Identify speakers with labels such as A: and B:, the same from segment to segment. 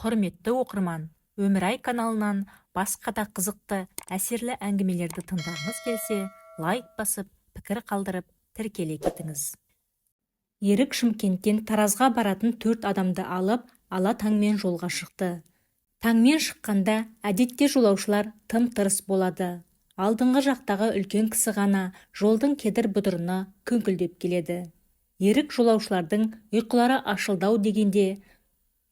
A: Құрметті оқырман, Өмірай каналынан басқа да қызықты, әсерлі әңгімелерді тыңдағыңыз келсе, лайк басып, пікір қалдырып, тіркеле кетіңіз. Ерік Шымкенттен Таразға баратын төрт адамды алып, ала таңмен жолға шықты. Таңмен шыққанда әдетте жолаушылар тым-тырыс болады. Алдыңғы жақтағы үлкен кісі ғана жолдың кедір-бұдырына күңкілдеп келеді. Ерік жолаушылардың ұйқылары ашылды-ау дегенде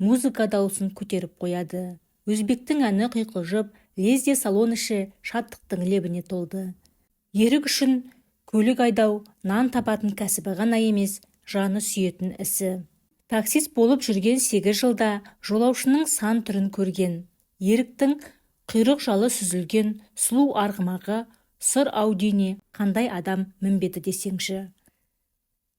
A: музыка даусын көтеріп қояды. Өзбектің әні құйқылжып, лезде салон іші шаттықтың лебіне толды. Ерік үшін көлік айдау нан табатын кәсібі ғана емес, жаны сүйетін ісі. Таксист болып жүрген 8 жылда жолаушының сан түрін көрген. Еріктің құйрық-жалы сүзілген сұлу арғымағы сұр Аудиіне қандай адам мінбеді десеңші.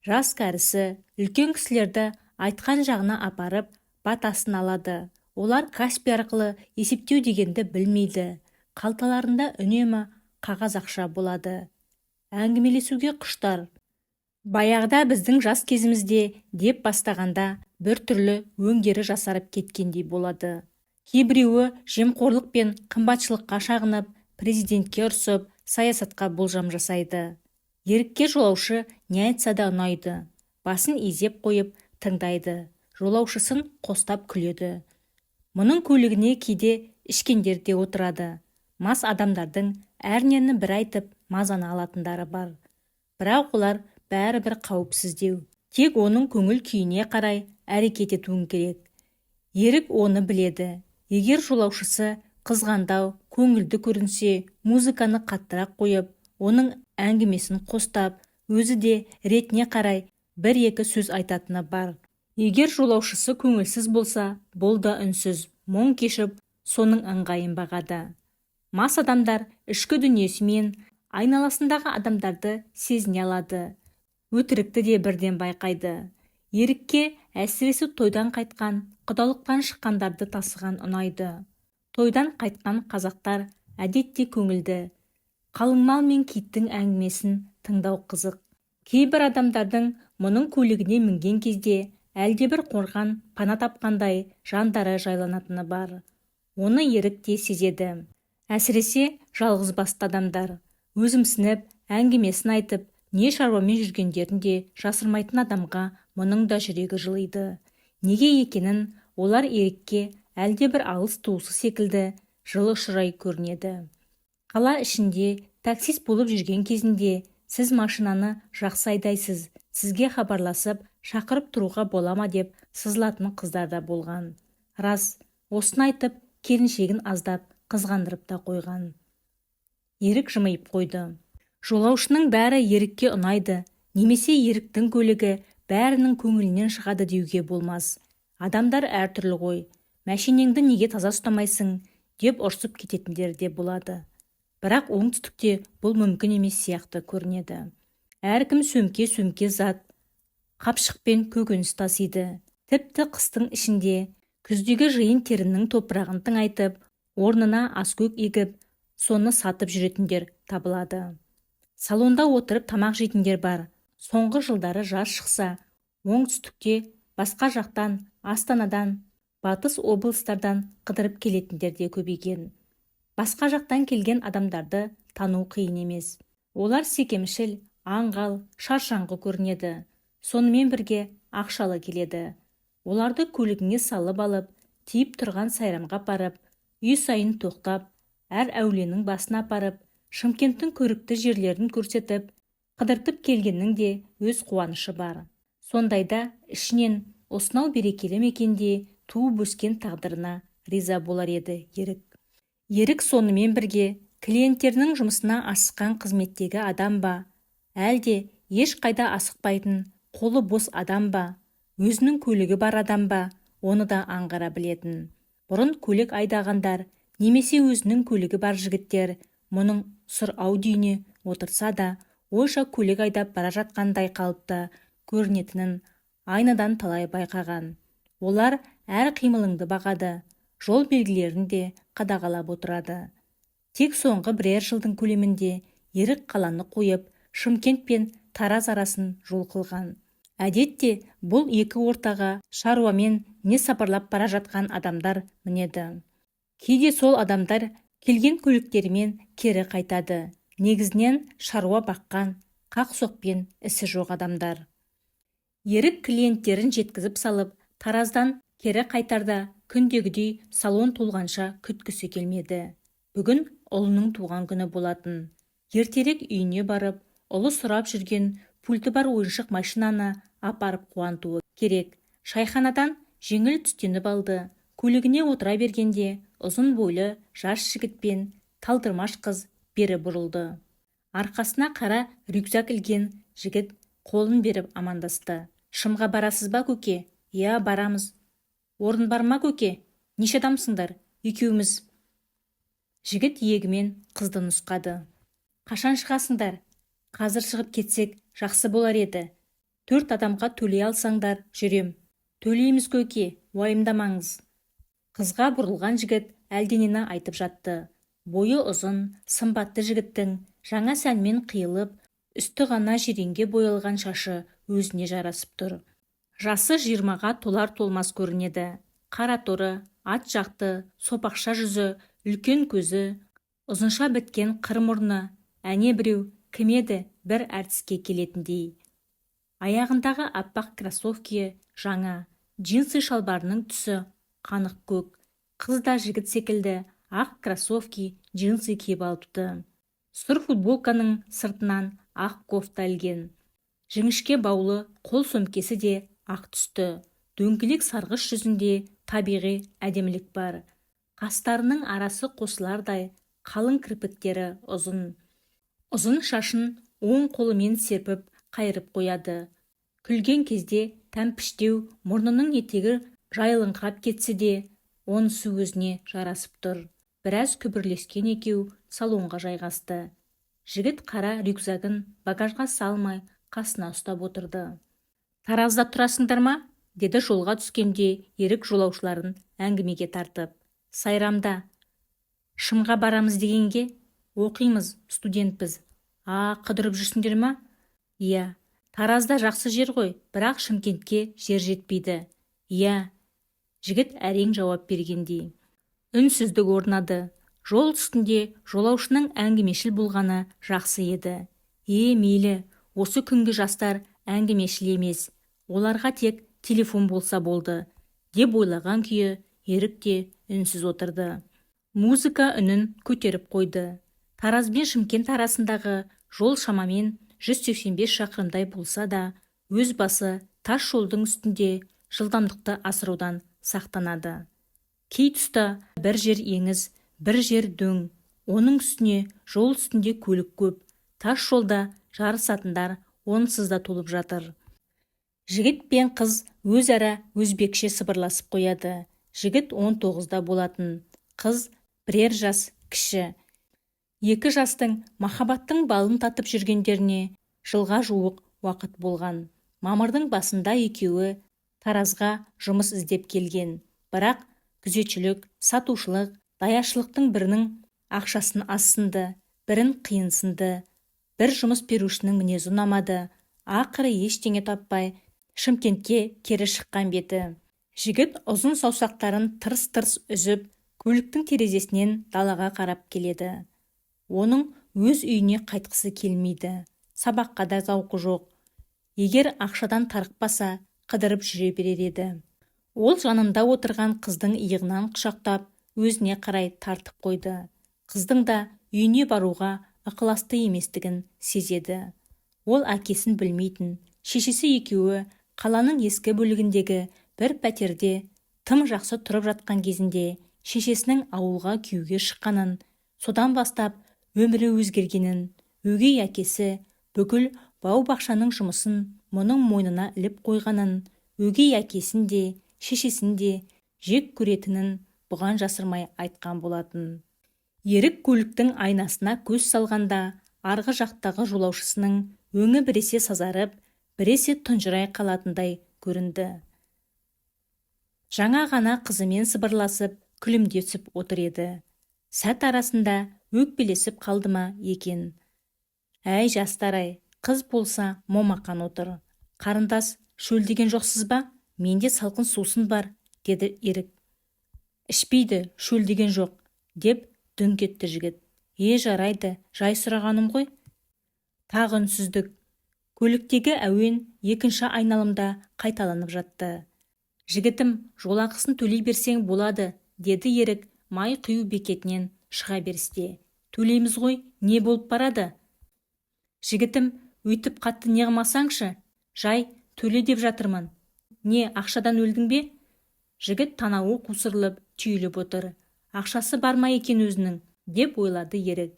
A: Жас-кәрісі, үлкен кісілерді айтқан жағына апарып, батасын алады. Олар Каспи арқылы есептеу дегенді білмейді. Қалталарында үнемі қағаз ақша болады. Әңгімелесуге құштар. Баяғыда, біздің жас кезімізде деп бастағанда, біртүрлі өңдері жасарып кеткендей болады. Кейбіреуі жемқорлық пен қымбатшылыққа шағынып, президентке ұрсып, саясатқа болжам жасайды. Ерікке жолаушы не айтса да ұнайды. Басын изеп қойып тыңдайды. Жолаушысын қостап күледі. Мұның көлігіне кейде ішкендер де отырады. Мас адамдардың әрнені бір айтып, мазаны алатындары бар. Бірақ олар бәрібір қауіпсіздеу. Тек оның көңіл күйіне қарай әрекет етуің керек. Ерік оны біледі. Егер жолаушысы қызғандау, көңілді көрінсе, музыканы қаттырақ қойып, оның әңгімесін қостап, өзі де ретіне қарай бір-екі сөз айтатыны бар. Егер жолаушысы көңілсіз болса, бұл да үнсіз мұң кешіп, соның ыңғайын бағады. Мас адамдар ішкі дүниесімен айналасындағы адамдарды сезіне алады. Өтірікті де бірден байқайды. Ерікке әсіресе тойдан қайтқан, құдалықтан шыққандарды тасыған ұнайды. Тойдан қайтқан қазақтар әдетте көңілді. Қалыңмал мен киттің әңгімесін тыңдау қызық. Кейбір адамдардың мұның көлігіне мінген кезде әлдебір қорған, пана тапқандай жандары жайланатыны бар. Оны Ерік те сезеді. Әсіресе жалғызбасты адамдар. Өзімсініп, әңгімесін айтып, не шаруамен жүргендерін де жасырмайтын адамға мұның да жүрегі жылиды. Неге екенін олар Ерікке әлдебір алыс туысы секілді жылы ұшырай көрінеді. Қала ішінде таксист болып жүрген кезінде, сіз машинаны жақсы айдайсыз, сізге хабарласып, шақырып тұруға бола ма деп сызылатын қыздар да болған. Рас, осыны айтып, келіншегін аздап қызғандырып та қойған. Ерік жымиып қойды. Жолаушының бәрі Ерікке ұнайды немесе Еріктің көлігі бәрінің көңілінен шығады деуге болмас. Адамдар әртүрлі ғой. Мәшинеңді неге таза ұстамайсың деп ұрсып кететіндер де болады. Бірақ оңтүстікте бұл мүмкін емес сияқты көрінеді. Әркім сөмке-сөмке зат, қапшықпен көкөніс тасиды. Тіпті қыстың ішінде күздегі жиын-теріннің топырағын тыңайтып, орнына аскөк егіп, соны сатып жүретіндер табылады. Салонда отырып тамақ жейтіндер бар. Соңғы жылдары жаз шықса, оңтүстікте басқа жақтан, Астанадан, батыс облыстардан қыдырып келетіндер де көбейген. Басқа жақтан келген адамдарды тану қиын емес. Олар секемшіл, аңғал, шаршаңқы көрінеді. Сонымен бірге ақшалы келеді. Оларды көлігіңе салып алып, тиіп тұрған сайрамға апарып, үй сайын тоқтап, әр әулиенің басына апарып, Шымкенттің көрікті жерлерін көрсетіп, қыдыртып келгеннің де өз қуанышы бар. Сондайда ішінен осынау берекелі мекенде туып-өскен тағдырына риза болар еді Ерік. Ерік сонымен бірге клиенттерінің жұмысына асыққан қызметтегі адам ба, әлде ешқайда асықпайтын қолы бос адам ба, өзінің көлігі бар адам ба, оны да аңғара білетін. Бұрын көлік айдағандар немесе өзінің көлігі бар жігіттер мұның сұр Аудиіне отырса да, ойша көлік айдап бара жатқандай қалыпта көрінетінін айнадан талай байқаған. Олар әр қимылыңды бағады, жол белгілерін де қадағалап отырады. Тек соңғы бірер жылдың көлемінде Ерік қаланы қойып, Шымкент пен Тараз арасын жол қылған. Әдетте бұл екі ортаға шаруамен не сапарлап бара жатқан адамдар мінеді. Кейде сол адамдар келген көліктерімен кері қайтады. Негізінен шаруа баққан, қақ-соқпен ісі жоқ адамдар. Ерік клиенттерін жеткізіп салып, Тараздан кері қайтарда күндегідей салон толғанша күткісі келмеді. Бүгін ұлының туған күні болатын. Ертерек үйіне барып, ұлы сұрап жүрген пульті бар ойыншық машинаны апарып қуантуы керек. Шайханадан жеңіл түстеніп алды. Көлігіне отыра бергенде ұзын бойлы жас жігіт пен талдырмаш қыз бері бұрылды. Арқасына қара рюкзак ілген жігіт қолын беріп амандасты. Шымға барасыз ба, көке? Иә, барамыз. Орын бар ма, көке? Неше адамсыңдар? Екеуміз. Жігіт иегімен қызды нұсқады. Қашан шығасыңдар? Қазір шығып кетсек, жақсы болар еді. 4 адамға төлей алсаңдар, жүрем. Төлейміз, көке, уайымдамаңыз. Қызға бұрылған жігіт әлденені айтып жатты. Бойы ұзын, сымбатты жігіттің жаңа сәнмен қиылып, үсті ғана жиренге боялған шашы өзіне жарасып тұр. Жасы 20-ға толар-толмас көрінеді. Қара торы, ат жақты, сопақша жүзі, үлкен көзі, ұзынша біткен қыр мұрны, әне біреу кім еді бір әртіске келетіндей. Аяғындағы аппақ кроссовкиі жаңа, джинсы шалбарының түсі қанық көк. Қыз да жігіт секілді ақ кроссовки, джинсы киіп алыпты. Сұр футболканың сыртынан ақ кофта ілген. Жіңішке баулы қол сөмкесі де ақ түсті. Дөңгелек сарғыш жүзінде табиғи әдемілік бар. Қастарының арасы қосылардай қалың кірпіктері ұзын. Ұзын шашын оң қолымен серпіп қайырып қояды. Күлген кезде тәмпіштеу мұрнының етегі жайылыңқырап кетсе де, онысы өзіне жарасып тұр. Біраз күбірлескен екеу салонға жайғасты. Жігіт қара рюкзагын багажға салмай қасына ұстап отырды. Таразда тұрасыңдар ма? Деді жолға түскенде Ерік жолаушыларын әңгімеге тартып. Сайрамда. Шымға барамыз дегенге? Оқимыз, студентпіз. А, қыдырып жүрсіңдер ма? Иә. Таразда жақсы жер ғой, бірақ Шымкентке жер жетпейді. Иә. Жігіт әрең жауап бергендей. Үнсіздік орнады. Жол үстінде жолаушының әңгімешіл болғаны жақсы еді. Е, мейлі, осы күнгі жастар әңгімешіл емес. Оларға тек телефон болса болды, деп ойлаған күйі Ерік те үнсіз отырды. Музыка үнін көтеріп қойды. Тараз бен Шымкент арасындағы жол шамамен 185 шақырымдай болса да, өз басы тас жолдың үстінде жылдамдықты асырудан сақтанады. Кей тұста бір жер еңіс, бір жер дөң, оның үстіне жол үстінде көлік көп, тас жолда жарысатындар онсыз да толып жатыр. Жігіт пен қыз өзара өзбекше сыбырласып қояды. Жігіт 19-да болатын, қыз бірер жас кіші. Екі жастың махаббаттың балын татып жүргендеріне жылға жуық уақыт болған. Мамырдың басында екеуі Таразға жұмыс іздеп келген. Бірақ күзетшілік, сатушылық, даяшылықтың бірінің ақшасын азсынды, бірін қиынсынды. Бір жұмыс берушінің мінезі ұнамады. Ақыры ештеңе таппай Шымкентке кері шыққан беті. Жігіт ұзын саусақтарын тырс-тырс үзіп, көліктің терезесінен далаға қарап келеді. Оның өз үйіне қайтқысы келмейді. Сабаққа да зауқы жоқ. Егер ақшадан тарықпаса, қыдырып жүре берер еді. Ол жанында отырған қыздың иығынан құшақтап, өзіне қарай тартып қойды. Қыздың да үйіне баруға ықыласты еместігін сезеді. Ол әкесін білмейтін, шешесі екеуі қаланың ескі бөлігіндегі бір пәтерде тым жақсы тұрып жатқан кезінде шешесінің ауылға күйеуге шыққанын, содан бастап өмірі өзгергенін, өгей әкесі бүкіл бау-бақшаның жұмысын мұның мойнына іліп қойғанын, өгей әкесін де, шешесін де жек көретінін бұған жасырмай айтқан болатын. Ерік көліктің айнасына көз салғанда арғы жақтағы жолаушысының өңі біресе сазарып, біресе тұнжырай қалатындай көрінді. Жаңа ғана қызымен сыбырласып, күлімдесіп отыр еді. Сәт арасында өкпелесіп қалды ма екен? Әй, жастар-ай, қыз болса момақан отыр. Қарындас, Шөлдеген жоқсыз ба? Менде салқын сусын бар, деді Ерік. Ішпейді, шөлдеген жоқ, деп дүңк етті жігіт. Е, жарайды, жай сұрағаным ғой. Тағы үнсіздік. Көліктегі әуен екінші айналымда қайталанып жатты. Жігітім, жолақысын төлей берсең болады, деді Ерік май құю бекетінен шыға берісте. Төлейміз ғой, не болып барады? Жігітім, өйтіп қатты неғымасаңшы, жай төле деп жатырмын. Не, ақшадан өлдің бе? Жігіт танауы қусырылып, түйіліп отыр. Ақшасы бар ма екен өзінің, деп ойлады Ерік.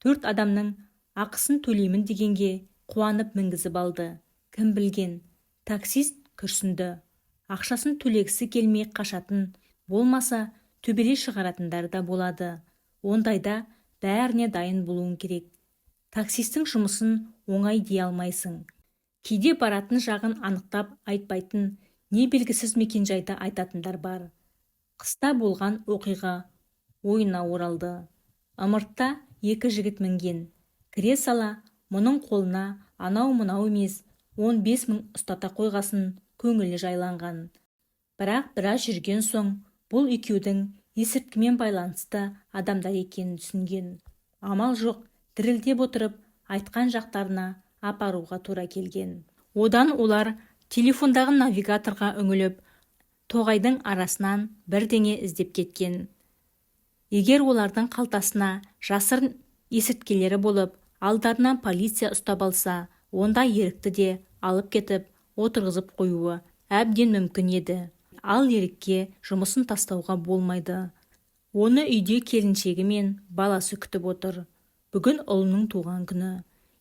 A: 4 адамның ақысын төлеймін дегенге қуанып мінгізіп алды. Кім білген? Таксист күрсінді. Ақшасын төлегісі келмей қашатын, болмаса төбелес шығаратындар да болады. Ондайда бәріне дайын болуың керек. Таксистің жұмысын оңай дей алмайсың. Кейде баратын жағын анықтап айтпайтын, не белгісіз мекенжайды айтатындар бар. Қыста болған оқиға ойына оралды. Ымыртта 2 жігіт мінген. Кіре сала мұның қолына анау-мынау емес, 15 мың ұстата қойғасын көңілі жайланған. Бірақ біраз жүрген соң бұл екеудің есірткімен байланысты адамдар екенін түсінген. Амал жоқ, дірілдеп отырып айтқан жақтарына апаруға тура келген. Одан олар телефондағы навигаторға үңіліп, тоғайдың арасынан бірдеңе іздеп кеткен. Егер олардың қалтасына жасырын есірткілері болып, алдарынан полиция ұстап алса, онда Ерікті де алып кетіп, отырғызып қоюы әбден мүмкін еді. Ал Ерікке жұмысын тастауға болмайды. Оны үйде келіншегі мен баласы күтіп отыр. Бүгін ұлының туған күні.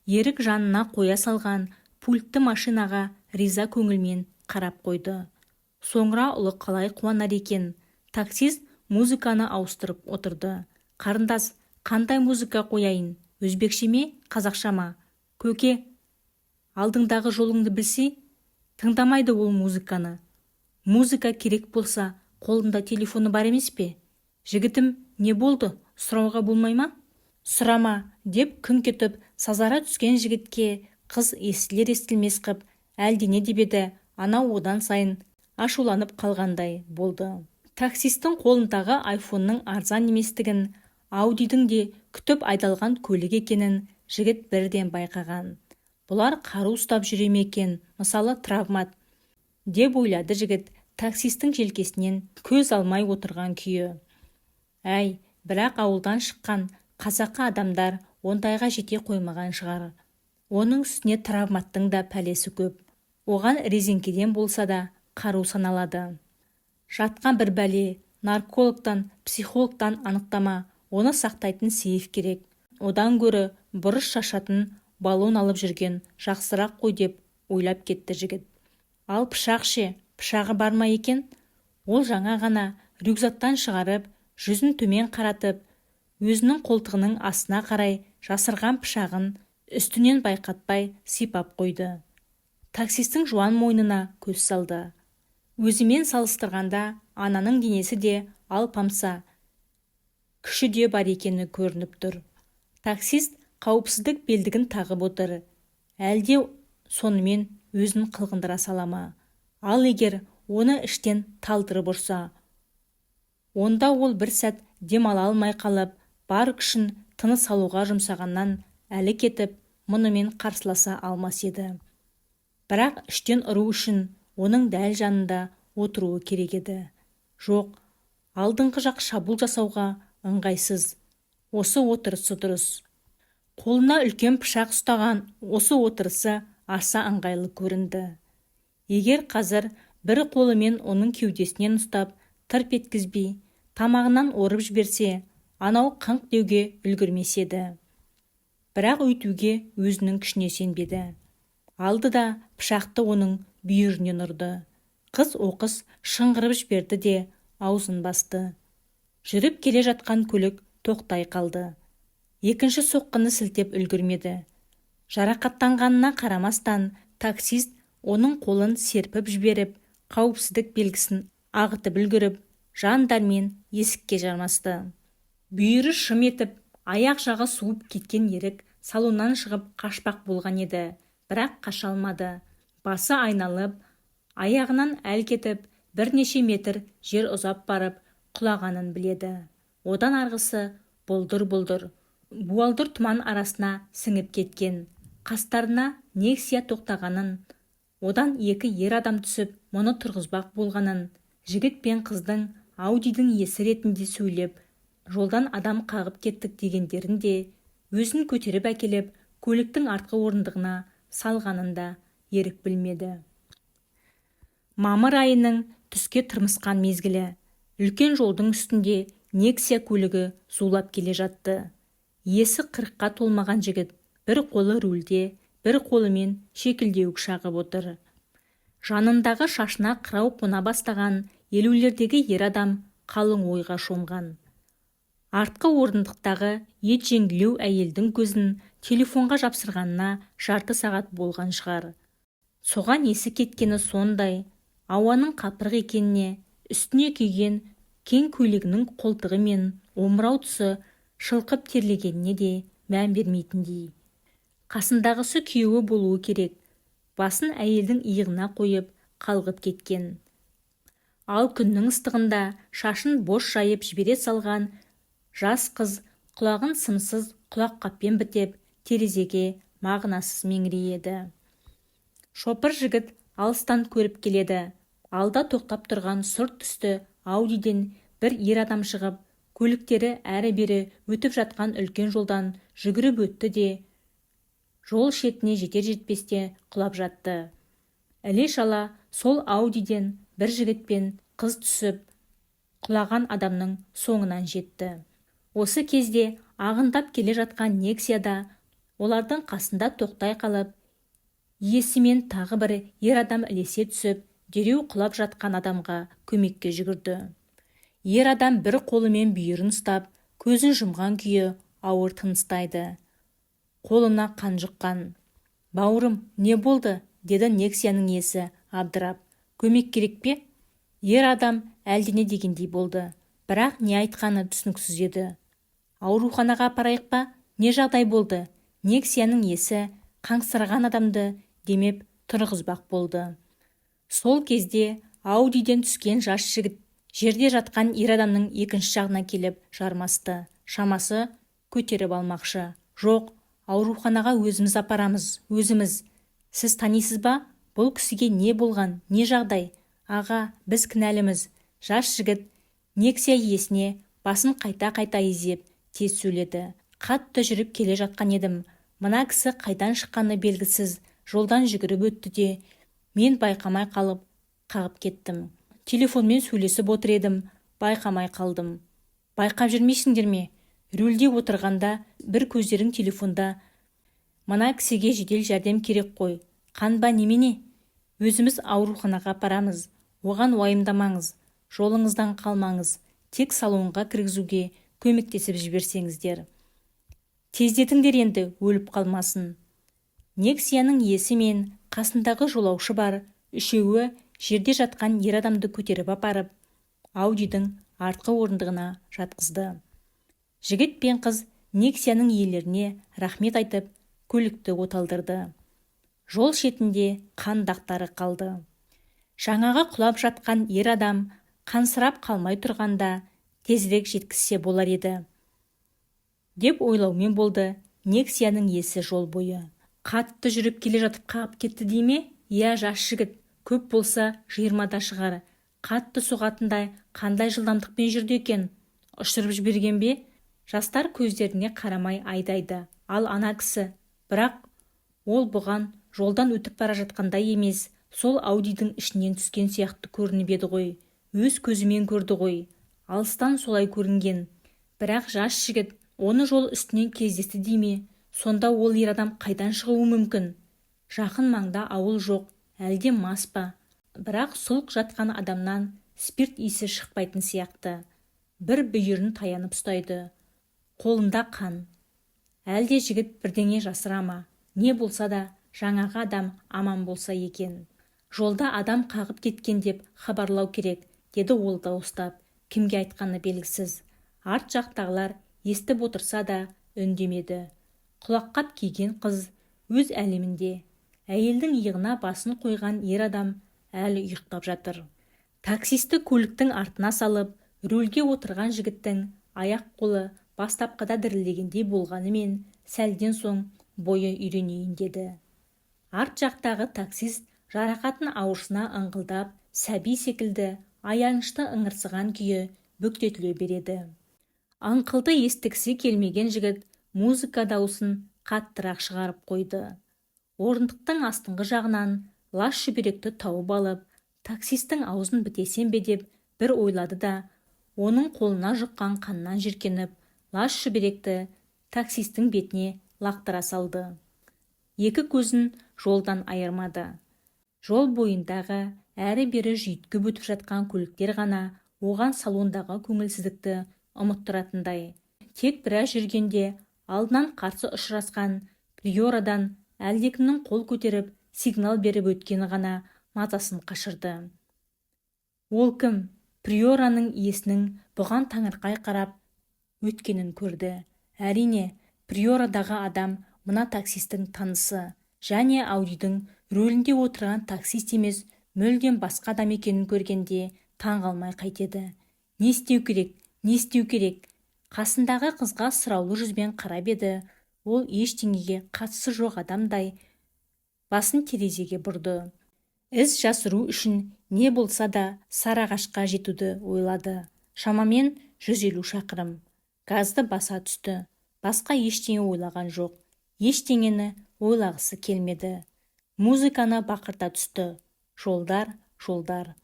A: Ерік жанына қоя салған пультті машинаға риза көңілмен қарап қойды. Соңыра ұлы қалай қуанар екен? Таксист музыканы ауыстырып отырды. Қарындас, қандай музыка қояйын? Өзбекше ме, қазақша ма? Көке, алдыңдағы жолыңды білсе, тыңдамайды ол музыканы. Музыка керек болса, қолында телефоны бар емес пе? Жігітім, не болды? Сұрауға болмай ма? Сұрама, деп күңк етіп сазара түскен жігітке қыз естілер-естілмес қып, әлдене деп еді, анау одан сайын ашуланып қалғандай болды. Таксистің қолындағы айфонның арзан еместігін, Аудидің де күтіп айдалған көлік екенін жігіт бірден байқаған. Бұлар қару ұстап жүре ме екен, мысалы травмат, деп ойлады жігіт таксистің желкесінен көз алмай отырған күйі. Әй, бірақ ауылдан шыққан қазақы адамдар ондайға жете қоймаған шығар. Оның үстіне травматтың да пәлесі көп. Оған резеңкеден болса да қару саналады. Жатқан бір бәле, наркологтан, психологтан анықтама, оны сақтайтын сейф керек. Одан гөрі бұрыш шашатын баллон алып жүрген жақсырақ қой деп ойлап кетті жігіт. Ал пышақ ше, пышағы бар ма екен? Ол жаңа ғана рюкзактан шығарып, жүзін төмен қаратып, өзінің қолтығының астына қарай жасырған пышағын үстінен байқатпай сипап қойды. Таксистің жуан мойнына көз салды. Өзімен салыстырғанда ананың денесі де алпамса, күші де бар екені көрініп тұр. Таксист қауіпсіздік белдігін тағып отыр. Әлде сонымен өзін қылғындыра сала ма? Ал егер оны іштен талдырып ұрса, онда ол бір сәт дем ала алмай қалып, бар күшін тыныс алуға жұмсағаннан әлі кетіп, мұнымен қарсыласа алмас еді. Бірақ іштен ұру үшін оның дәл жанында отыруы керек еді. Жоқ, алдыңғы жақ шабуыл жасауға ыңғайсыз. Осы отырысы дұрыс. Қолына үлкен пышақ ұстаған осы отырысы аса ыңғайлы көрінді. Егер қазір бір қолымен оның кеудесінен ұстап, тырп еткізбей, тамағынан орып жіберсе, анау қыңқ деуге үлгермес еді. Бірақ өйтуге өзінің күшіне сенбеді. Алды да пышақты оның бүйірінен ұрды. Қыз оқыс шыңғырып жіберді де аузын басты. Жүріп келе жатқан көлік тоқтай қалды. Екінші соққыны сілтеп үлгермеді. Жарақаттанғанына қарамастан таксист оның қолын серпіп жіберіп, қауіпсіздік белгісін ағытып үлгеріп, жан дәрмен есікке жармасты. Бүйірі шым етіп, аяқ жағы суып кеткен Ерік салоннан шығып қашпақ болған еді, бірақ қаша алмады. Басы айналып, Аяғынан әл кетіп, бірнеше метр жер ұзап барып құлағанын біледі. Одан арғысы бұлдыр-бұлдыр, буалдыр тұман арасына сіңіп кеткен. Қастарына «Нексия» тоқтағанын, одан екі ер адам түсіп, мұны тұрғызбақ болғанын, жігіт пен қыздың «Аудидің» иесі ретінде сөйлеп, жолдан адам қағып кеттік дегендерін де, өзін көтеріп әкеліп, көліктің артқы орындығына салғанын да Ерік білмеді. Мамыр айының түске тырмысқан мезгілі. Үлкен жолдың үстінде «Нексия» көлігі зулап келе жатты. Иесі 40-қа толмаған жігіт бір қолы рульде, бір қолымен шекілдеуік шағып отыр. Жанындағы шашына қырау қона бастаған 50-лердегі ер адам қалың ойға шомған. Артқы орындықтағы етжеңділеу әйелдің көзін телефонға жапсырғанына жарты сағат болған шығар. Соған есі кеткені сондай, ауаның қапырық екеніне, үстіне киген кең көйлегінің қолтығы мен омырау тұсы шылқып терлегеніне де мән бермейтіндей. Қасындағысы күйеуі болуы керек, басын әйелдің иығына қойып қалғып кеткен. Ал күннің ыстығында шашын бос жайып жібере салған жас қыз құлағын сымсыз құлаққаппен бітеп, терезеге мағынасыз меңірейеді. Шопыр жігіт алыстан көріп келеді. Алда тоқтап тұрған сұр түсті «Аудиден» бір ер адам шығып, көліктері әрі-бері өтіп жатқан үлкен жолдан жүгіріп өтті де, жол шетіне жетер-жетпесте құлап жатты. Іле-шала сол «Аудиден» бір жігіт пен қыз түсіп, құлаған адамның соңынан жетті. Осы кезде ағындап келе жатқан «Нексияда» олардың қасында тоқтай қалып, иесімен тағы бір ер адам ілесе түсіп, дереу құлап жатқан адамға көмекке жүгірді. Ер адам бір қолымен бүйірін ұстап, көзін жұмған күйі ауыр тыныстайды. Қолына қан жұққан. «Бауырым, не болды?» деді «Нексияның» иесі абдырап. «Көмек керек пе?» Ер адам әлдене дегендей болды, бірақ не айтқаны түсініксіз еді. «Ауруханаға апарайық па? Не жағдай болды?» «Нексияның» иесі қаңсыраған адамды демеп тұрғызбақ болды. Сол кезде «Аудиден» түскен жас жігіт жерде жатқан ер адамның екінші жағына келіп жармасты. Шамасы, көтеріп алмақшы. «Жоқ, ауруханаға өзіміз апарамыз, өзіміз. Сіз танисыз ба? Бұл кісіге не болған, не жағдай? Аға, біз кінәліміз». Жас жігіт «Нексия» иесіне басын қайта-қайта изеп, тез сөйледі. «Қатты жүріп келе жатқан едім. Мына кісі қайдан шыққаны белгісіз, жолдан жүгіріп өтті де, мен байқамай қалып қағып кеттім. Телефонмен сөйлесіп отыр едім, байқамай қалдым. Байқап жүрмейсіңдер ме? Рульде отырғанда бір көздерің телефонда. Мына кісіге жедел жәрдем керек қой. Қан ба, немене? Өзіміз ауруханаға апарамыз. Оған уайымдамаңыз, жолыңыздан қалмаңыз. Тек салонға кіргізуге көмектесіп жіберсеңіздер. Тездетіңдер енді, өліп қалмасын». «Нексияның» иесі мен қасындағы жолаушы бар, үшеуі жерде жатқан ер адамды көтеріп апарып, «Аудидің» артқы орындығына жатқызды. Жігіт пен қыз «Нексияның» иелеріне рахмет айтып, көлікті оталдырды. Жол шетінде қан дақтары қалды. Жаңағы құлап жатқан ер адам қансырап қалмай тұрғанда тезірек жеткізсе болар еді деп ойлаумен болды «Нексияның» иесі жол бойы. Қатты жүріп келе жатып қағып кетті дей ме? Иә, жас жігіт, көп болса 20-да шығар. Қатты соғатындай қандай жылдамдықпен жүрді екен? Ұшырып жіберген бе? Жастар көздеріне қарамай айдайды. Ал ана кісі, бірақ ол бұған жолдан өтіп бара жатқандай емес, сол «Аудидің» ішінен түскен сияқты көрініп еді ғой. Өз көзімен көрді ғой. Алыстан солай көрінген. Бірақ жас жігіт оны жол үстінен кездесті дей ме? Сонда ол ер адам қайдан шығуы мүмкін? Жақын маңда ауыл жоқ, әлде мас па? Бірақ сұлқ жатқан адамнан спирт иісі шықпайтын сияқты. Бір бүйірін таянып ұстайды. Қолында қан. Әлде жігіт бірдеңе жасыра ма? Не болса да, жаңағы адам аман болса екен. «Жолда адам қағып кеткен деп хабарлау керек», деді ол дауыстап. Кімге айтқаны белгісіз. Арт жақтағылар естіп отырса да үндемеді. Құлаққап киген қыз өз әлемінде. Әйелдің иығына басын қойған ер адам әлі ұйықтап жатыр. Таксисті көліктің артына салып, рөлге отырған жігіттің аяқ-қолы бастапқыда дірілдегендей болғанымен, сәлден соң бойы үйренейін деді. Арт жақтағы таксист жарақатын ауырсына ыңқылдап, сәби секілді аянышты ыңырсыған күйі бүктетіле береді. Ыңқылды естігісі келмеген жігіт музыка дауысын қаттырақ шығарып қойды. Орындықтың астыңғы жағынан лас шүберекті тауып алып, таксистің аузын бітесем бе деп бір ойлады да, оның қолына жұққан қаннан жиіркеніп, лас шүберекті таксистің бетіне лақтыра салды. Екі көзін жолдан айырмады. Жол бойындағы әрі-бері жүйткіп өтіп жатқан көліктер ғана оған салондағы көңілсіздікті ұмыттыратындай. Тек біраз жүргенде алдынан қарсы ұшырасқан Приорадан әлдекімнің қол көтеріп, сигнал беріп өткені ғана мазасын қашырды. Ол кім? Приораның иесінің бұған таңырқай қарап өткенін көрді. Әрине, Приорадағы адам мына таксистің танысы және Аудидің рөлінде отырған таксист емес, мүлдем басқа адам екенін көргенде таңғалмай қайтеді? Не істеу керек, не істеу керек? Қасындағы қызға сұраулы жүзбен қарап еді, ол ештеңеге қатысы жоқ адамдай басын терезеге бұрды. Із жасыру үшін не болса да Сарыағашқа жетуді ойлады. Шамамен 150 шақырым. Газды баса түсті. Басқа ештеңе ойлаған жоқ. Ештеңені ойлағысы келмеді. Музыканы бақырта түсті. Жолдар, жолдар.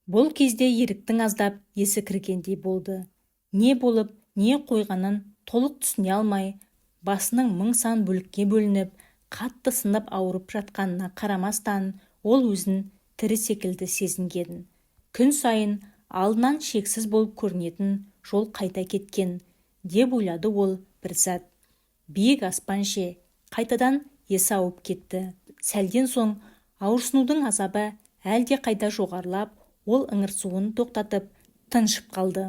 A: Бұл кезде Еріктің аздап есі кіргендей болды. Не болып, не қойғанын толық түсіне алмай, басының мың сан бөлікке бөлініп, қатты сынып ауырып жатқанына қарамастан, ол өзін тірі секілді сезінген. Күн сайын алдынан шексіз болып көрінетін жол қайда кеткен, деп ойлады ол бір сәт. Биік аспан ше? Қайтадан есі ауып кетті. Сәлден соң ауырсынудың азабы әлде қайда жоғарылап, ол ыңырсуын тоқтатып, тыншып қалды.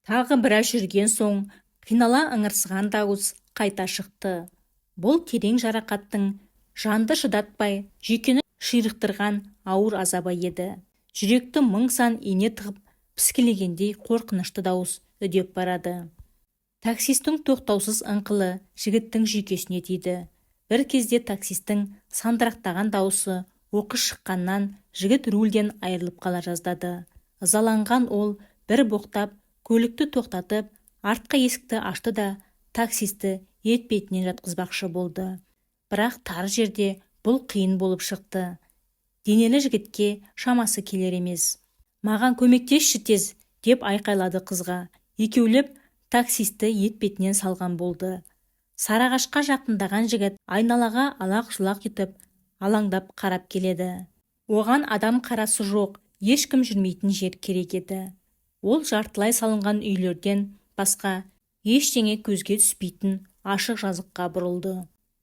A: Тағы біраз жүрген соң қинала ыңырсыған дауыс қайта шықты. Бұл терең жарақаттың жанды шыдатпай, жүйкені ширықтырған ауыр азабы еді. Жүректі мың сан ине тығып піскілегендей қорқынышты дауыс үдеп барады. Таксистің тоқтаусыз ыңқылы жігіттің жүйкесіне тиді. Бір кезде таксистің сандырақтаған дауысы оқыс шыққаннан жігіт рульден айырылып қала жаздады. Ызаланған ол бір боқтап, көлікті тоқтатып, артқы есікті ашты да, таксисті етпетінен жатқызбақшы болды. Бірақ тар жерде бұл қиын болып шықты. Денелі жігітке шамасы келер емес. «Маған көмектесші тез!» деп айқайлады қызға. Екеулеп таксисті етпетінен салған болды. Сарыағашқа жақындаған жігіт айналаға алақ-жұлақ етіп, алаңдап қарап келеді. Оған адам қарасы жоқ, ешкім жүрмейтін жер керек еді. Ол жартылай салынған үйлерден басқа ештеңе көзге түспейтін ашық жазыққа бұрылды.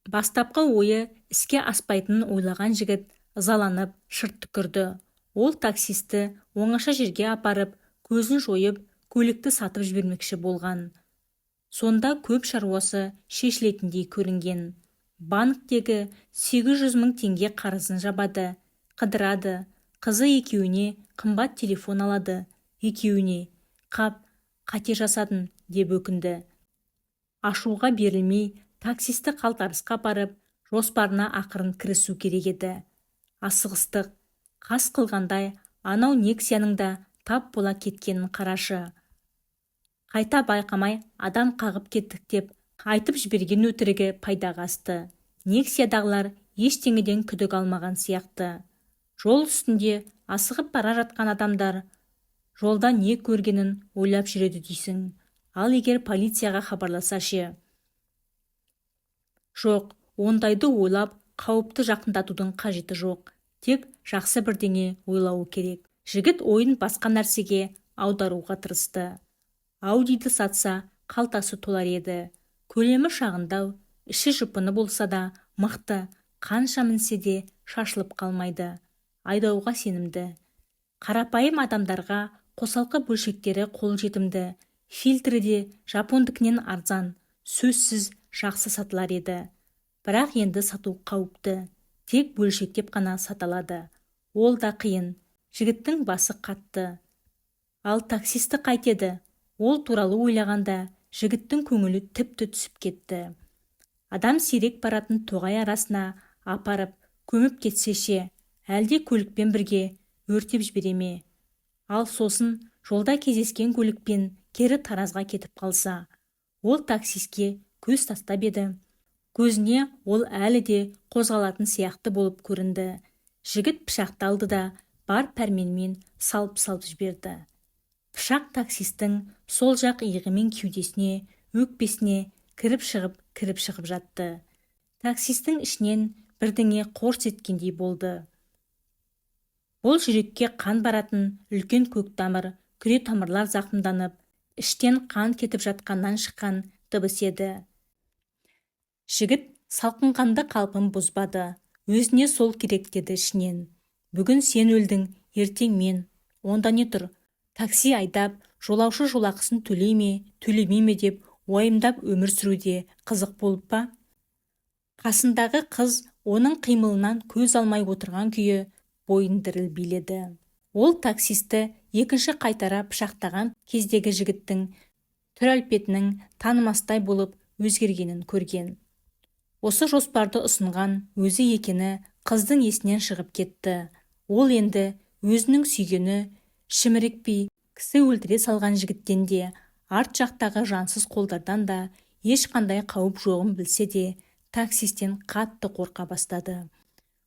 A: Бастапқы ойы іске аспайтынын ойлаған жігіт ызаланып шырт түкірді. Ол таксисті оңаша жерге апарып, көзін жойып, көлікті сатып жібермекші болған. Сонда көп шаруасы шешілетіндей көрінген. Банктегі 800 мың теңге қарызын жабады, қыдырады, қызы екеуіне қымбат телефон алады, екеуіне. Қап, қате жасадым, деп өкінді. Ашуға берілмей, таксисті қалтарысқа апарып, жоспарына ақырын кірісу керек еді. Асығыстық, қас қылғандай анау Нексияның да тап бола кеткенін қарашы. Қайта байқамай адам қағып кеттік деп айтып жіберген өтірігі пайдаға асты. Нексиядағылар ештеңеден күдік алмаған сияқты. Жол үстінде асығып бара жатқан адамдар жолда не көргенін ойлап жүреді дейсің. Ал егер полицияға хабарласа ше? Жоқ, ондайды ойлап қауіпті жақындатудың қажеті жоқ. Тек жақсы бірдеңе ойлауы керек. Жігіт ойын басқа нәрсеге аударуға тырысты. Аудиді сатса, қалтасы толар еді. Көлемі шағындау, іші жұпыны болса да мықты, қанша мінсе де шашылып қалмайды. Айдауға сенімді. Қарапайым адамдарға қосалқы бөлшектері қолжетімді, фильтрі де жапондікінен арзан, сөзсіз жақсы сатылар еді. Бірақ енді сату қауіпті. Тек бөлшектеп қана сата алады. Ол да қиын. Жігіттің басы қатты. Ал таксисті қайтеді? Ол туралы ойлағанда жігіттің көңілі тіпті түсіп кетті. Адам сирек баратын тоғай арасына апарып көміп кетсе ше, әлде көлікпен бірге өртеп жібере ме? Ал сосын жолда кездескен көлікпен кері Таразға кетіп қалса? Ол таксистке көз тастап еді, көзіне ол әлі де қозғалатын сияқты болып көрінді. Жігіт пышақты алды да бар пәрменімен салып-салып жіберді. Пышақ таксистің сол жақ иығы мен кеудесіне, өкпесіне кіріп-шығып, кіріп-шығып жатты. Таксистің ішінен бірдеңе қорс еткендей болды. Бұл жүрекке қан баратын үлкен көк тамыр, күре тамырлар зақымданып, іштен қан кетіп жатқаннан шыққан дыбыс еді. Жігіт салқынқанды қалпын бұзбады. Өзіне сол керек деді ішінен. Бүгін сен өлдің, ертең мен. Онда не тұр? Такси айдап, жолаушы жолақысын төлей ме, төлемей ме деп уайымдап өмір сүру де қызық болып па? Қасындағы қыз оның қимылынан көз алмай отырған күйі бойын діріл биледі. Ол таксисті екінші қайтара пышақтаған кездегі жігіттің түр-әлпетінің танымастай болып өзгергенін көрген. Осы жоспарды ұсынған өзі екені қыздың есінен шығып кетті. Ол енді өзінің сүйгені шімірікпей кісі өлтіре салған жігіттен де, арт жақтағы жансыз қолдардан да ешқандай қауіп жоғын білсе де, таксистен қатты қорқа бастады.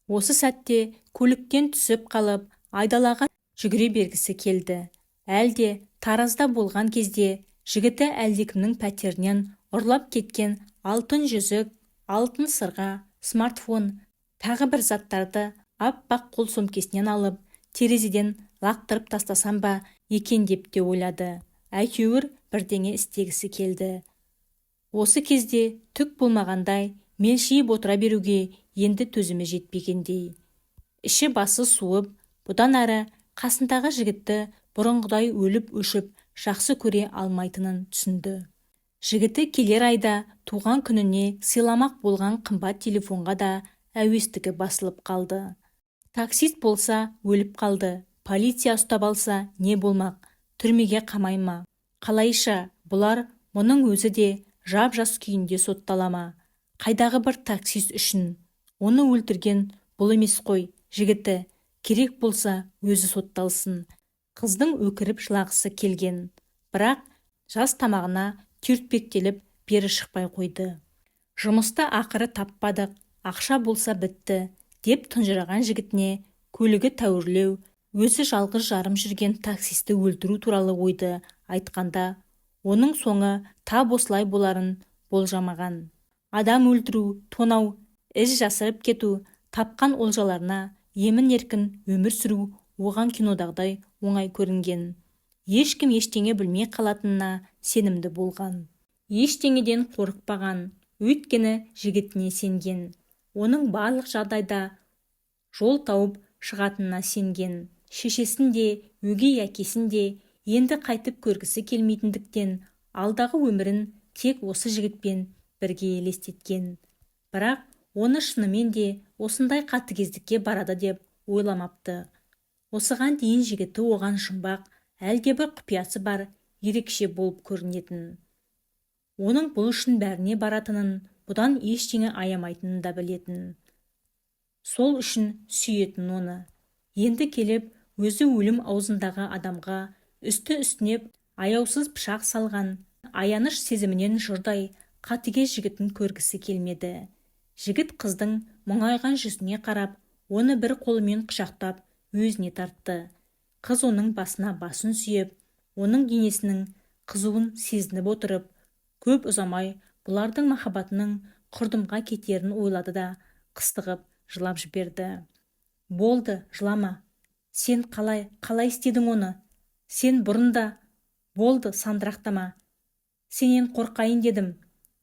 A: Осы сәтте көліктен түсіп қалып, айдалаға жүгіре бергісі келді. Әлде Таразда болған кезде жігіті әлдекімнің пәтерінен ұрлап кеткен алтын жүзік, алтын сырға, смартфон, тағы бір заттарды аппақ қол сөмкесінен алып, терезеден лақтырып тастасам ба екен деп те ойлады. Әйтеуір бірдеңе істегісі келді. Осы кезде түк болмағандай мелшиіп отыра беруге енді төзімі жетпегендей. Іші басы суып, бұдан әрі қасындағы жігітті бұрынғыдай өліп-өшіп жақсы көре алмайтынын түсінді. Жігіті келер айда туған күніне сыйламақ болған қымбат телефонға да әуестігі басылып қалды. Таксист болса өліп қалды, полиция ұстап алса не болмақ, түрмеге қамай ма? Қалайша, бұлар мұның өзі де жап-жас күйінде соттала ма? Қайдағы бір таксист үшін. Оны өлтірген бұл емес қой, жігіті, керек болса өзі сотталсын. Қыздың өкіріп жылағысы келген, бірақ жас тамағына түйіртпектеліп бері шықпай қойды. Жұмысты ақыры таппадық, ақша болса бітті, деп тұнжыраған жігітіне көлігі тәуірлеу, өзі жалғыз жарым жүрген таксисті өлтіру туралы ойды айтқанда, оның соңы тап осылай боларын болжамаған. Адам өлтіру, тонау, із жасырып кету, тапқан олжаларына емін-еркін өмір сүру оған кинодағыдай оңай көрінген. Ешкім ештеңе білмей қалатынына сенімді болған. Ештеңеден қорықпаған, өйткені жігітіне сенген. Оның барлық жағдайда жол тауып шығатынына сенген. Шешесін де, өгей әкесін де енді қайтып көргісі келмейтіндіктен алдағы өмірін тек осы жігітпен бірге елестеткен. Бірақ оны шынымен де осындай қатыгездікке барады деп ойламапты. Осыған дейін жігіті оған жұмбақ, әлдебір құпиясы бар, ерекше болып көрінетін. Оның бұл үшін бәріне баратынын, бұдан ештеңе аямайтынын да білетін. Сол үшін сүйетін оны. Енді келіп, өзі өлім аузындағы адамға үсті-үстіне аяусыз пышақ салған, аяныш сезімінен жұрдай қатыгез жігітін көргісі келмеді. Жігіт қыздың мұңайған жүзіне қарап, оны бір қолымен құшақтап өзіне тартты. Қыз оның басына басын сүйеп, оның денесінің қызуын сезініп отырып, көп ұзамай бұлардың махаббатының құрдымға кетерін ойлады да қыстығып жылап жіберді. Болды, жылама. Сен қалай, қалай істедің оны? Сен бұрын да... Болды, сандырақтама. Сенен қорқайын дедім.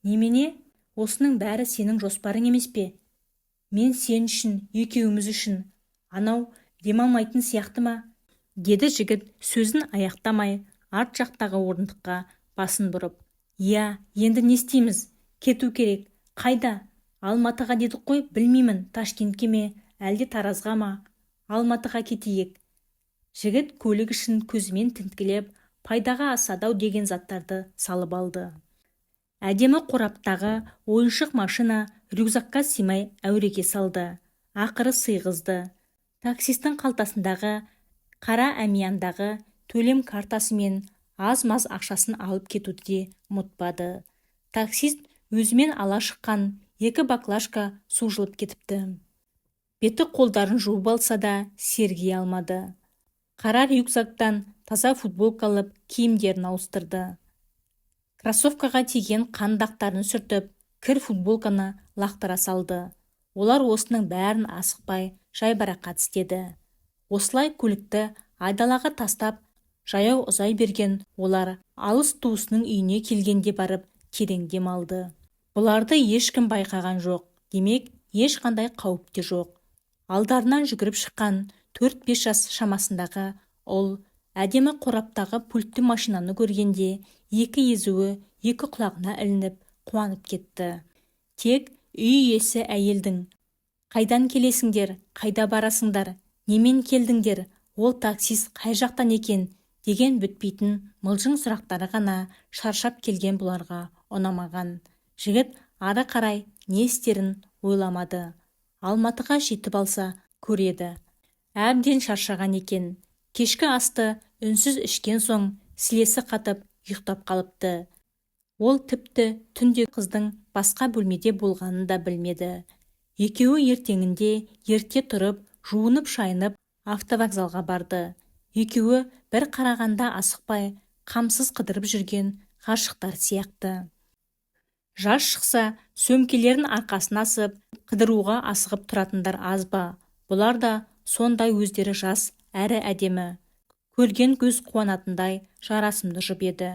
A: Немене? Осының бәрі сенің жоспарың емес пе? Мен сен үшін, екеуміз үшін. Анау демалмайтын сияқты ма? Деді жігіт сөзін аяқтамай, арт жақтағы орындыққа басын бұрып. Иә, енді не істейміз? Кету керек. Қайда? Алматыға дедік қой, білмеймін, Ташкентке ме, әлде Таразға ма? Алматыға кетейік. Жігіт көлік ішін көзімен тінткілеп, пайдаға асады-ау деген заттарды салып алды. Әдемі қораптағы ойыншық машина рюкзакка сыймай әуреге салды. Ақыры сыйғызды. Таксистің қалтасындағы қара әмияндағы төлем картасы мен аз-маз ақшасын алып кетуді де ұмытпады. Таксист өзімен ала шыққан 2 баклажка су жылып кетіпті. Беті қолдарын жуып алса да серги алмады. Қара рюкзактан таза футболка алып киімдерін ауыстырды. Кроссовкаға тиген қан дақтарын сүртіп, кір футболканы лақтыра салды. Олар осының бәрін асықпай жайбарақат істеді. Осылай көлікті айдалаға тастап, жаяу ұзай берген олар алыс туысының үйіне келгенде барып терең демалды. Бұларды ешкім байқаған жоқ, демек ешқандай қауіп те жоқ. Алдарынан жүгіріп шыққан 4-5 жас шамасындағы ұл әдемі қораптағы пультті машинаны көргенде екі езуі екі құлағына ілініп қуанып кетті. Тек үй иесі әйелдің «Қайдан келесіңдер, қайда барасыңдар, немен келдіңдер, ол таксист қай жақтан екен?» деген бітпейтін мылжың сұрақтары ғана шаршап келген бұларға ұнамаған. Жігіт ары қарай не істерін ойламады. Алматыға жетіп алса көреді. Әбден шаршаған екен. Кешкі асты үнсіз ішкен соң сілесі қатып ұйықтап қалыпты. Ол тіпті түнде қыздың басқа бөлмеде болғанын да білмеді. Екеуі ертеңінде ерте тұрып, жуынып-шайынып автовокзалға барды. Екеуі бір қарағанда асықпай, қамсыз қыдырып жүрген ғашықтар сияқты. Жаз шықса, сөмкелерін арқасына асып, қыдыруға асығып тұратындар аз ба? Бұлар да сондай өздері жас әрі әдемі. Көрген көз қуанатындай жарасымды жұп еді.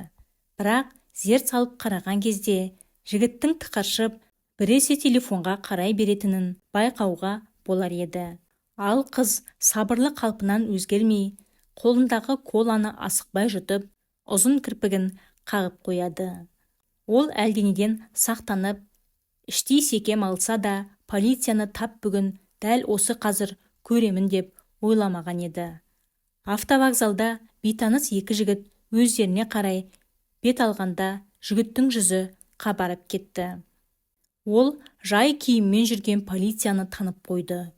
A: Бірақ зер салып қараған кезде жігіттің тықыршып, біресе телефонға қарай беретінін байқауға болар еді. Ал қыз сабырлы қалпынан өзгермей, қолындағы коланы асықпай жұтып, ұзын кірпігін қағып қояды. Ол әлденеден сақтанып, іштей секем алса да, полицияны тап бүгін дәл осы қазір көремін деп ойламаған еді. Автовокзалда бейтаныс екі жігіт өздеріне қарай бет алғанда жігіттің жүзі қабарып кетті. Ол жай киіммен жүрген полицияны танып қойды.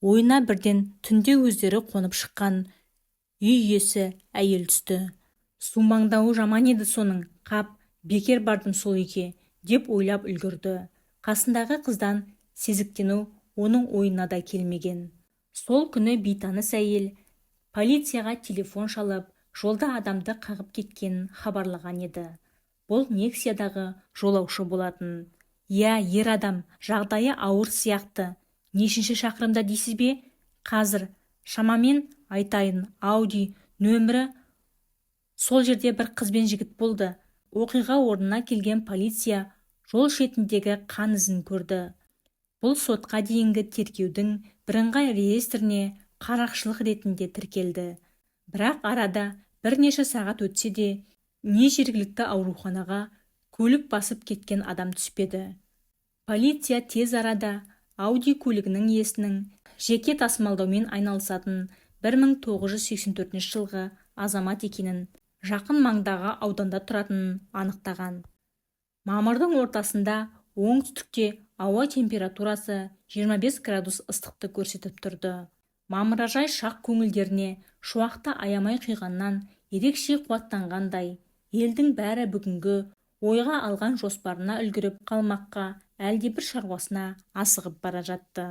A: Ойына бірден түнде өздері қонып шыққан үй иесі әйел түсті. Сумаңдауы жаман еді соның, қап, бекер бардым сол үйге, деп ойлап үлгірді. Қасындағы қыздан сезіктену оның ойына да келмеген. Сол күні бейтаныс әйел полицияға телефон шалып, жолда адамды қағып кеткенін хабарлаған еді. Бұл Нексиядағы жолаушы болатын. Иә, ер адам, жағдайы ауыр сияқты. Нешінші шақырымда дейсіз бе? Қазір шамамен айтайын, Ауди нөмірі сол жерде бір қыз бен жігіт болды. Оқиға орнына келген полиция жол шетіндегі қан ізін көрді. Бұл сотқа дейінгі тергеудің бірыңғай реестріне қарақшылық ретінде тіркелді. Бірақ арада бірнеше сағат өтсе де, не жергілікті ауруханаға көлік басып кеткен адам түспеді. Полиция тез арада Ауди көлігінің иесінің жеке тасымалдаумен айналысатын 1984 жылғы азамат екенін, жақын маңдағы ауданда тұратынын анықтаған. Мамырдың ортасында оңтүстікте ауа температурасы 25 градус ыстықты көрсетіп тұрды. Мамыражай шақ көңілдеріне шуақты аямай құйғаннан ерекше қуаттанғандай, елдің бәрі бүгінгі ойға алған жоспарына үлгеріп қалмаққа әлдебір шаруасына асығып бара жатты.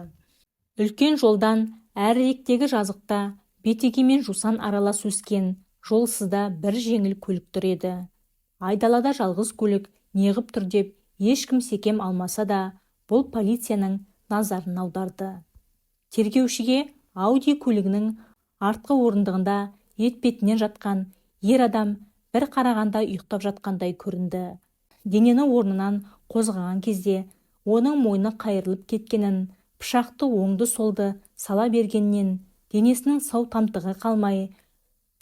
A: Үлкен жолдан әріректегі жазықта бетеге мен жусан аралас өскен жолсызда бір жеңіл көлік тұр еді. Айдалада жалғыз көлік неғып тұр деп ешкім секем алмаса да, бұл полицияның назарын аударды. Тергеушіге Ауди көлігінің артқы орындығында етпетінен жатқан ер адам бір қарағанда ұйықтап жатқандай көрінді. Денені орнынан қозғаған кезде оның мойны қайырылып кеткенін, пышақты оңды-солды сала бергеннен денесінің сау тамтығы қалмай,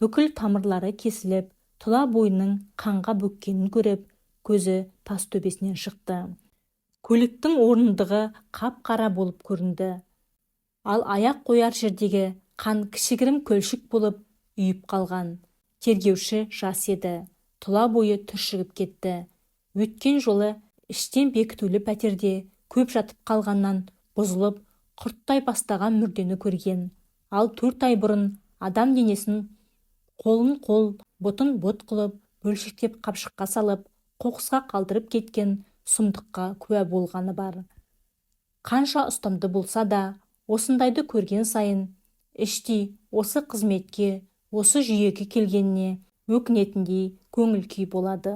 A: бүкіл тамырлары кесіліп, тұла бойының қанға бөккенін көріп, көзі тас төбесінен шықты. Көліктің орындығы қап-қара болып көрінді. Ал аяқ қояр жердегі қан кішігірім көлшік болып Ұйып қалған. Тергеуші жас еді. Тұла бойы түршігіп кетті. Өткен жолы іштен бекітулі пәтерде көп жатып қалғаннан бұзылып, құрттай бастаған мүрдені көрген. Ал 4 ай бұрын адам денесін қолын қол, бұтын бұт қылып, бөлшектеп қапшыққа салып, қоқысқа қалдырып кеткен сұмдыққа куә болғаны бар. Қанша ұстамды болса да, осындайды көрген сайын іштей осы қызметке, осы жүйеге келгеніне өкінетіндей көңіл күй болады.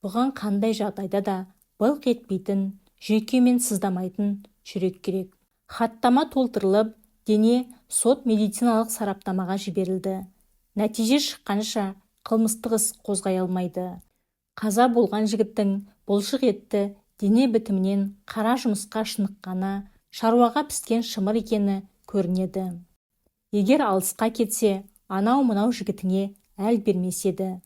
A: Бұған қандай жағдайда да былқ етпейтін, жүйкемен сыздамайтын жүрек керек. Хаттама толтырылып, дене сот медициналық сараптамаға жіберілді. Нәтиже шыққанша қылмыстық іс қозғай алмайды. Қаза болған жігіттің бұлшық етті дене бітімінен қара жұмысқа шыныққаны, шаруаға піскен шымыр екені көрінеді. Егер алысқа кетсе, анау-мынау жігітіңе әл бермес еді.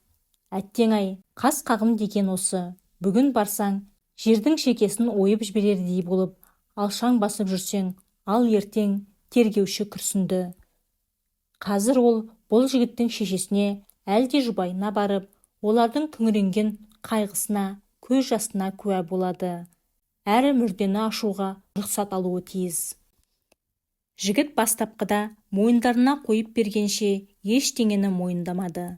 A: Әттең-ай, қас қағым деген осы. Бүгін барсаң, жердің шекесін ойып жіберердей болып алшаң басып жүрсең, ал ертең. Тергеуші күрсінді. Қазір ол бұл жігіттің шешесіне әлде жұбайына барып, олардың күңіренген қайғысына, көз жасына куә болады. Әрі мүрдені ашуға рұқсат алуы тиіс. Жігіт бастапқыда мойындарына қойып бергенше ештеңені мойындамады.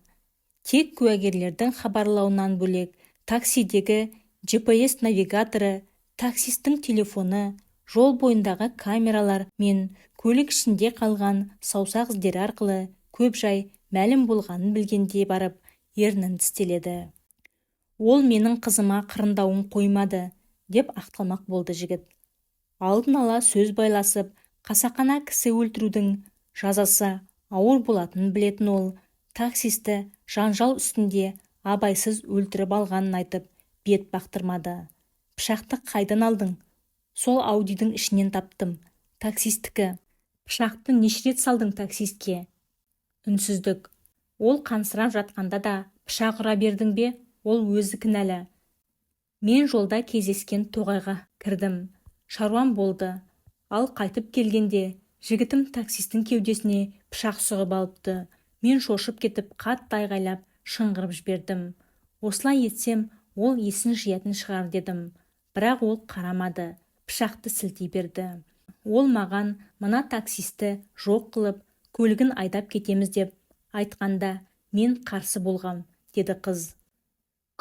A: Тек куәгерлердің хабарлауынан бөлек, таксидегі GPS навигаторы, таксистің телефоны, жол бойындағы камералар мен көлік ішінде қалған саусақ іздері арқылы көп жай мәлім болғанын білгенде барып ернін тістеледі. «Ол менің қызыма қырындауын қоймады», – деп ақталмақ болды жігіт. Алдын ала сөз байласып, қасақана кісі өлтірудің жазасы ауыр болатынын білетін ол таксисті жанжал үстінде абайсыз өлтіріп алғанын айтып бет бақтырмады. «Пышақты қайдан алдың?» «Сол Аудидің ішінен таптым. Таксистікі». «Пышақты неше рет салдың таксистке?» Үнсіздік. «Ол қансырап жатқанда да пышақ ұра бердің бе?» «Ол өзі кінәлі. Мен жолда кездескен тоғайға кірдім, шаруам болды. Ал қайтып келгенде жігітім таксистің кеудесіне пышақ сұғып алыпты. Мен шошып кетіп, қатты айғайлап, шыңғырып жібердім. Осылай етсем, ол есін жиятын шығар дедім. Бірақ ол қарамады, пышақты сілтей берді. Ол маған мына таксисті жоқ қылып, көлігін айдап кетеміз деп айтқанда, мен қарсы болғам», – деді қыз.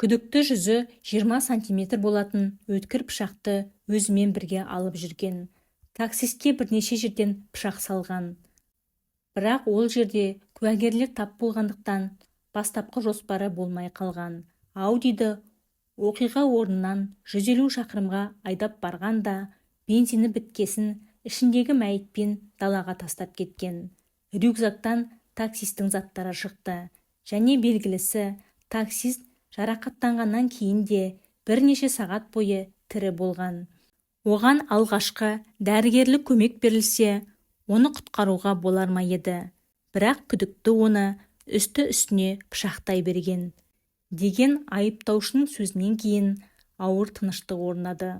A: Күдікті жүзі 20 сантиметр болатын өткір пышақты өзімен бірге алып жүрген. Таксистке бірнеше жерден пышақ салған. Бірақ ол жерде куәгерлер тап болғандықтан, бастапқы жоспары болмай қалған. Аудиді оқиға орнынан 150 шақырымға айдап барған да, бензині біткесін ішіндегі мәйітпен далаға тастап кеткен. Рюкзактан таксистің заттары шықты. Және белгілісі, таксист жарақаттанғаннан кейін де бірнеше сағат бойы тірі болған. Оған алғашқы дәрігерлік көмек берілсе, оны құтқаруға болар ма еді? Бірақ күдікті оны үсті-үстіне пышақтай берген», – деген айыптаушының сөзінен кейін ауыр тыныштық орнады.